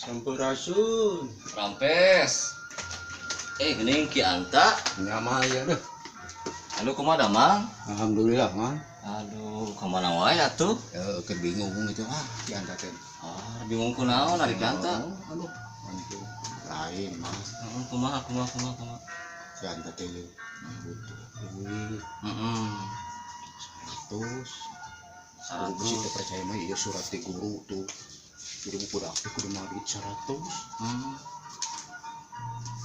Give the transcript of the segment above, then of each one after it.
Sampurasun. Rampes. Eh, geuning Ki Anta. Nyama ya deh. Aduh, kumaha damang? Alhamdulillah mah. Aduh, kemana wae atuh? Ya, keur bingung itu ah Ki Anta teh. Ah, bingung kunaon ari Ki Anta? Oh, aduh, aduh. Lain mah. Heeh, kumaha kumaha kumaha kumaha. Ki Anta teh butuh duit 100. Aku 100. sih teu percaya mah, iya surat ti guru tuh. Jadi budak teh kudu mawa duit 100.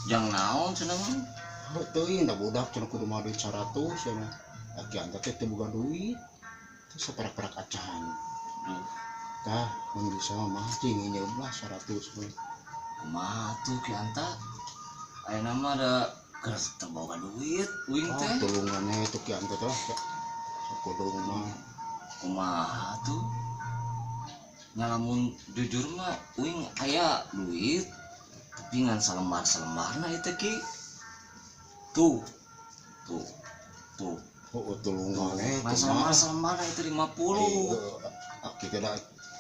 Jang naon cenah mah? Oh, teuing da budak cenah kudu mawa duit 100 cenah. Ki Anta teh teu boga duit. Terus saperak-perak acan. Duh, Tah, mun bisa mah cing nginjeum lah 100 mah. Kumaha tuh Ki Anta? Ayeuna mah da keur teu boga duit uing Oh, teh. Tulungannya itu Ki Anta teh lah. Kudu mah. Kumaha tuh? Nya lamun jujur mah uing aya duit tapi ngan salembar-salembarna itu, Ki. Tuh. Tuh. Tuh. Oh, tulungan Ngan teh mah. salembar-salembarna itu 50. Ah, kita da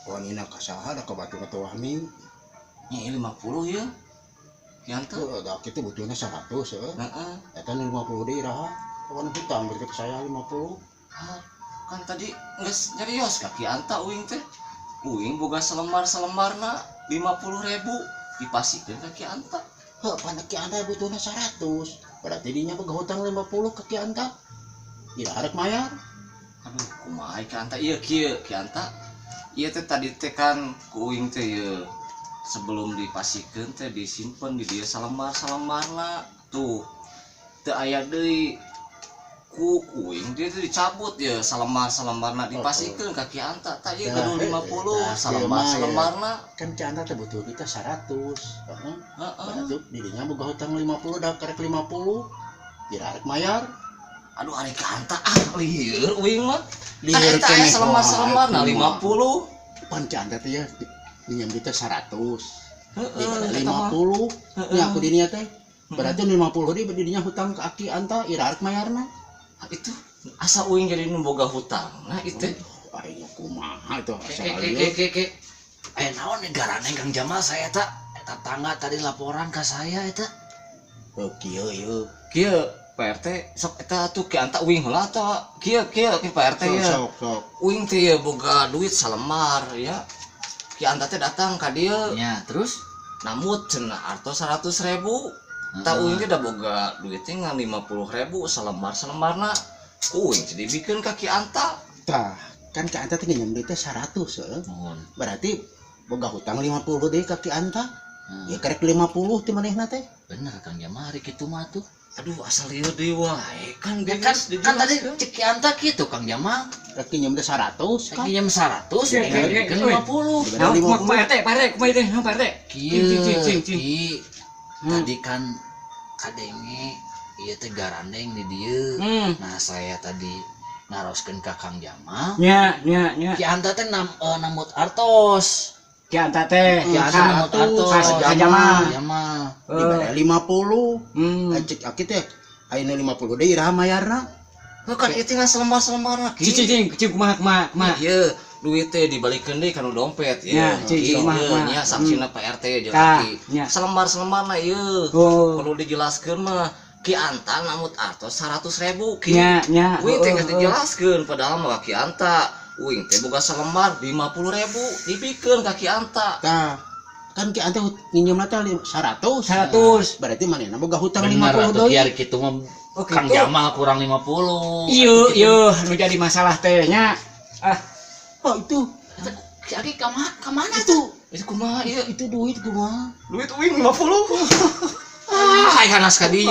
wanina ka saha da ka batur atau wani. Nya ieu 50 ya. Ki Anta. Tuh, da kitu butuhna 100 heuh. Heeh. Eta nu 50 deui iraha? Kawan hutang berarti ke saya 50. Hah, kan tadi geus nyarios ka Ki Anta uing teh. Uing boga salembar-salembarna 50 ribu dipasikeun ka Ki Anta. Heuh, pan Ki Anta butuhna 100. Berarti dinya boga hutang 50 ke Ki Anta. Iraha rek mayar? Aduh, kumaha Ki Anta ieu kieu Ki Anta. Ieu teh tadi teh kan ku uing teh ieu sebelum dipasikeun teh disimpen di dieu salembar-salembarna. Tuh. Teu aya deui, ku uing dia teh dicabut ya salembar-salembarna, dipasikeun ka Ki Anta. Tah, ieu Dah, gaduh 50 dah, salembar-salembarna. Kan Ki Anta teh butuh duit 100. Heeh. Heeh. Berarti dirinya boga hutang 50 da karek 50. Iraha rek mayar? Aduh, ari Ki Anta, ah, lieur uing mah. Kan Lieur eta aya keneh salembar-salembarna wae, 50. Pan Ki Anta teh ya minjem duit 100. Heeh, Dibere eta mah. 50. Nya aku dirinya teh. Berarti 50 deui dirinya hutang ke Aki Anta, iraha rek mayarna? Ah, itu asa uing jadi nu boga hutang. Nah, itu. Aing kumaha itu asa Ke lieur. ke ke ke. Aya naon negarana Kang Jamal saya eta? Tetangga tadi laporan ke saya eta. Oh, kieu ieu. Kieu Pak RT, sok eta atuh Ki Anta, uing heula atawa kieu kieu ki Pak RT Sok ya. Sok sok. Uing teh ye boga duit salembar ya. Ki Anta teh datang ka dieu. Ya, terus? Nambut cenah artos 100 ribu. Tah, uing teh da boga duitnya ngan 50 ribu salembar salembarna. Uing teh dibikeun ka Ki Anta. Tah, kan Ki Anta teh nginjem duitnya 100 heuh. Mohon. Berarti boga hutang 50 deui ka Ki Anta. Ya karek 50 ti manehna teh. Bener Kang Jamal hari kitu mah tuh. Aduh, asal lieur deui wae kan. Ya kan, Geus kan tadi dijelaskeun. cek Ki Anta kitu, Kang Jamal. Rek nginjem teh 100 kan. Pinjam 100, Iya, ya iya, kan iya. 50. Dibere Nah, kumaha 50. Pak RT, Pak RT, kumaha teh, Pak RT? Kieu, Cing, cing, cing, cing. Ki. Tadi kan kadenge ieu teh garandeng di dieu. Nah, saya tadi naroskeun ka Kang Jamal. Nya, nya, nya. Ki Anta teh nambut artos. Ki Anta teh, Ki Anta nambut artos. Ka Jamal. Jamal. Dibere 50. Hmm. Cek Aki teh ayeuna 50 deui iraha mayarna? Heuh, kan itu ngan selembar-selembarna, Ki. Cing, cing, cing, cing, kumaha, kumaha, kumaha. Ieu duit teh dibalikeun deui kana dompet Ya, ya. cing, Ki, kumaha, ieu kumaha. Nya saksina Pak RT jeung Tah, Aki. nya. Selembar-selembarna ieu. Oh. Perlu dijelaskeun mah Ki Anta nambut artos 100 ribu, Ki. Nya, nya. Uing teh Oh, geus oh. dijelaskeun padahal mah Ki Anta. Uing teh boga selembar 50 ribu dibikeun ka Ki Anta. Tah, kan Ki Anta nginjem teh 100. 100. Berarti manehna boga hutang Bener 50 atuh deui. kieu kitu mah. Oh, Kang gitu. Jamal kurang 50. Iya, iya, nu jadi masalah teh nya. Ah, Oh, itu Ki Aki ka mana itu Itu kumaha ieu? Itu duit kumaha? Duit uing 50. Ah, hayang ka dieu.